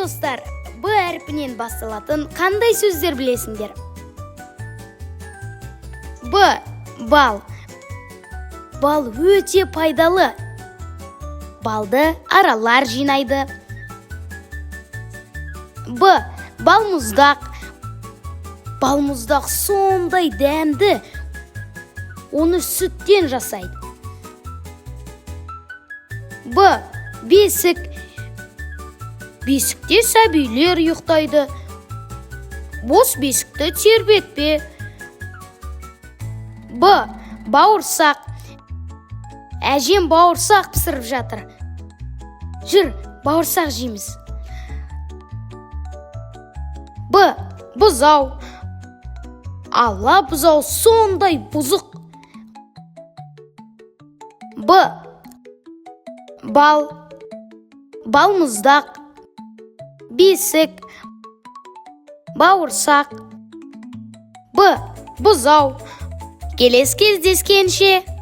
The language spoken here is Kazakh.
Достар, Б әрпінен басталатын қандай сөздер білесіңдер? Б. Бал. Бал өте пайдалы. Балды аралар жинайды. Б. Балмұздақ. Балмұздақ сондай дәмді. Оны сүттен жасайды. Б. Бесік. Бесікте сәбилер ұйықтайды. Бос бесікті тербетпе. Б. Бауырсақ. Әжем бауырсақ пісіріп жатыр. Жүр, бауырсақ жейміз. Б. Бұзау. Ала бұзау сондай бұзық. Б. Бал. Балмұздақ. Бесік. Бауырсақ. Б. Бұзау. Келесі кездескенше!